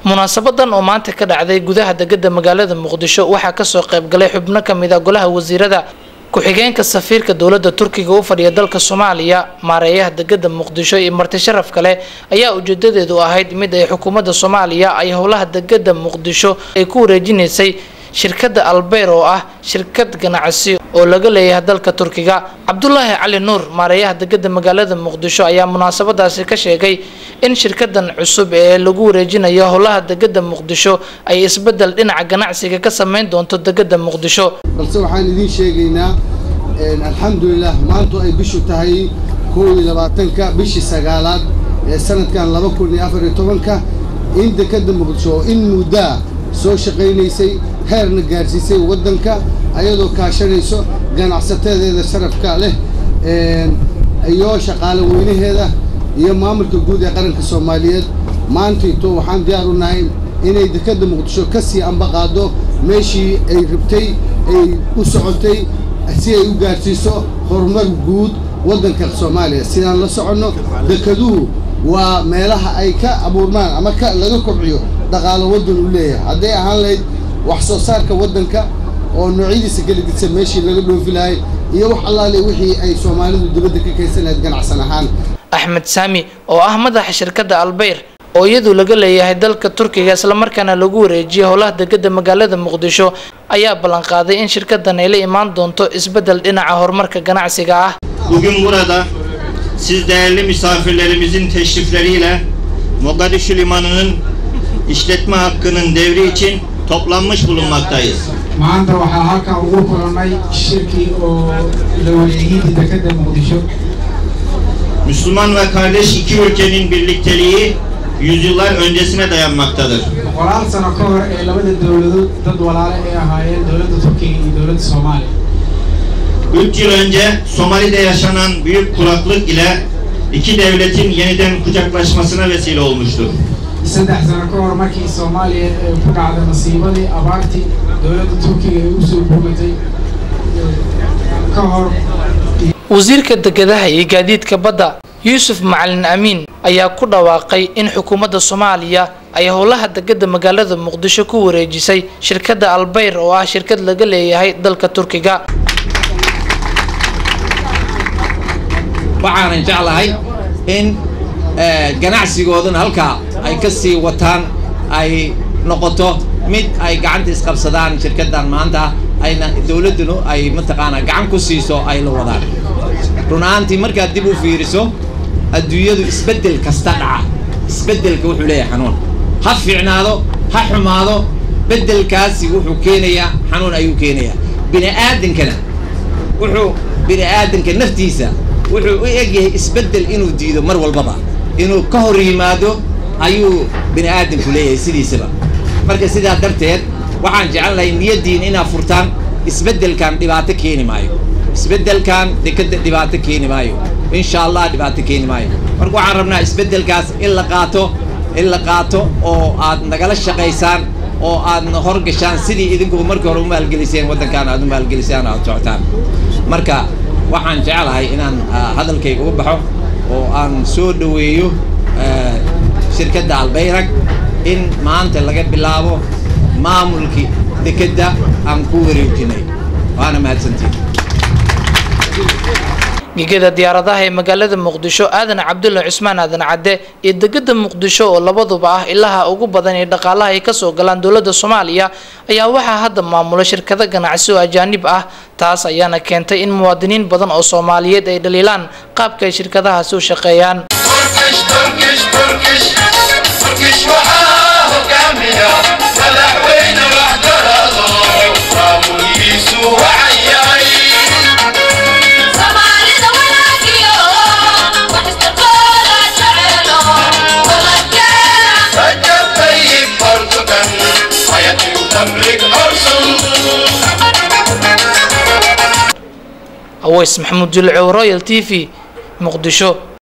Munaasabadan oo maanta ka dhacday gudaha degada magaalada Muqdisho waxaa kasoo qayb galay xubno ka mid ah golaha wasiirada, ku-xigeenka safiirka dowladda Turkiga u fadhiya dalka Soomaaliya, maareeyaha degada Muqdisho iyo marti sharaf kale ayaa ujeedadeedu ahayd mid ay xukuumadda Soomaaliya ay howlaha degada Muqdisho ay ku wareejinaysay shirkadda Albayr oo ah shirkad ganacsi oo laga leeyahay dalka Turkiga. Cabdullaahi Cali Nuur, maareeyaha degada magaalada Muqdisho, ayaa munaasabadaasi ka sheegay in shirkadan cusub ee lagu wareejinayo howlaha degada Muqdisho ay isbedel dhinaca ganacsiga ka sameyn doonto degada Muqdisho. Balse waxaan idiin sheegaynaa alxamdulilah maanta ay bishu tahay 21-ka bishii 9aad ee sanadkan 2014 in dekada Muqdisho oo in muddaa soo shaqaynaysay heerna gaarsiisay waddanka ayadoo kaashanayso ganacsatadeeda sharafka leh iyo shaqaale weynaheeda iyo maamulka guud ee qaranka Soomaaliyeed. Maantayto waxaan diyaar u nahay inay dekada Muqdisho ka sii ambaqaado meeshii ay rabtay ay u socotay si ay u gaarsiiso horumar guud waddanka Soomaaliya. Sidaan la soconno, dekeduhu waa meelaha ay ka abuurmaan ama ka laga kobciyo dhaqaalo waddan uu leeyahay, hadday ahaan lahayd wax soo saarka waddanka oo noocyadiisa kala gedsan meeshii laga dhoofi lahay iyo wax allaale wixii ay Soomaalidu dibadda ka keensan lahayd ganacsan ahaan. Axmed Saami oo ah madaxa shirkadda Albayr oo iyadu laga leeyahay dalka Turkiga islamarkaana lagu wareejiyay howlaha degada magaalada Muqdisho ayaa ballan qaaday in shirkaddan ay la imaan doonto isbedel dhinaca horumarka ganacsiga ah. Bugün burada siz değerli misafirlerimizin teşrifleriyle Mogadishu Limanı'nın işletme hakkının devri için toplanmış bulunmaktayız. Maanta waxaa halkan ugu kulannay shirkii oo la wareegidii dekada Muqdisho. Müslüman ve kardeş iki ülkenin birlikteliği yüzyıllar öncesine dayanmaktadır. Boqolaal sano ka hor ee labada dowladood dad walaalo ay ahaayeen, dowladda Turkiga iyo dowladda Soomaaliya. 3 yıl önce Somali'de yaşanan büyük kuraklık ile iki devletin yeniden kucaklaşmasına vesile olmuştur. 3 sano ka hor markii Soomaaliya ay ku dhacday masiibadii abaartii, dowladda Turkiga ay usoo gurmatay ka hor. Wasiirka dekedaha iyo gaadiidka badda Yuusuf Macalin Amiin ayaa ku dhawaaqay in xukuumadda Soomaaliya ay howlaha degada magaalada Muqdisho ku wareejisay shirkadda Albayr oo ah shirkad laga leeyahay dalka Turkiga. Waxaanan jeclahay in ganacsigooduna halkaa ay ka sii wataan, ay noqoto mid ay gacanta isqabsadaan shirkaddan maanta, ayna dowladduna ay mataqaanaa gacan ku siiso ay la wadaan. Run ahaantii markaad dib u fiiriso adduunyadu isbeddel kasta dhaca, isbeddelka wuxuu leeyahay xanuun, ha fiicnaado ha xumaado, beddelkaasi wuxuu keenayaa xanuun ayuu keenayaa. Bini aadankana wuxuu bini aadanka naftiisa wuxuu u egyahay isbeddel inuu diido, mar walbaba inuu ka hor yimaado ayuu bini aadamku leeyahay sidiisaba. Marka sidaa darteed waxaan jecelnahay niyaddiin inaad furtaan. Isbeddelkan dhibaato keeni maayo, isbeddelkan dekadda dhibaato keeni maayo, insha Allah dhibaato keeni maayo. Marka waxaan rabnaa isbeddelkaas in la qaato, in la qaato oo aad nagala shaqaysaan oo aadna horgashaan sidii idinku markii hore u maalgeliseen waddankaan aad u maalgeliseen aad socotaan. Marka waxaan jeclahay inaan hadalkayga u baxo oo aan soo dhoweeyo shirkadda Albayrak in maanta laga bilaabo maamulkii dekedda aan ku wareejinay. Waana mahadsantiin. Gegada diyaaradaha ee magaalada Muqdisho Aadan Cabdulle Cusmaan Aadan Cadde iyo degada Muqdisho oo labaduba ah ilaha ugu badan ee dhaqaalaha ay kasoo galaan dowladda Soomaaliya ayaa waxaa hadda maamula shirkado ganacsi oo ajaanib ah. Taas ayaana keentay in muwaadiniin badan oo Soomaaliyeed ay dhaliilaan qaabka ay shirkadahaasi u shaqeeyaan. Aweys Maxamuud Jilcow, Royal TV, Muqdisho.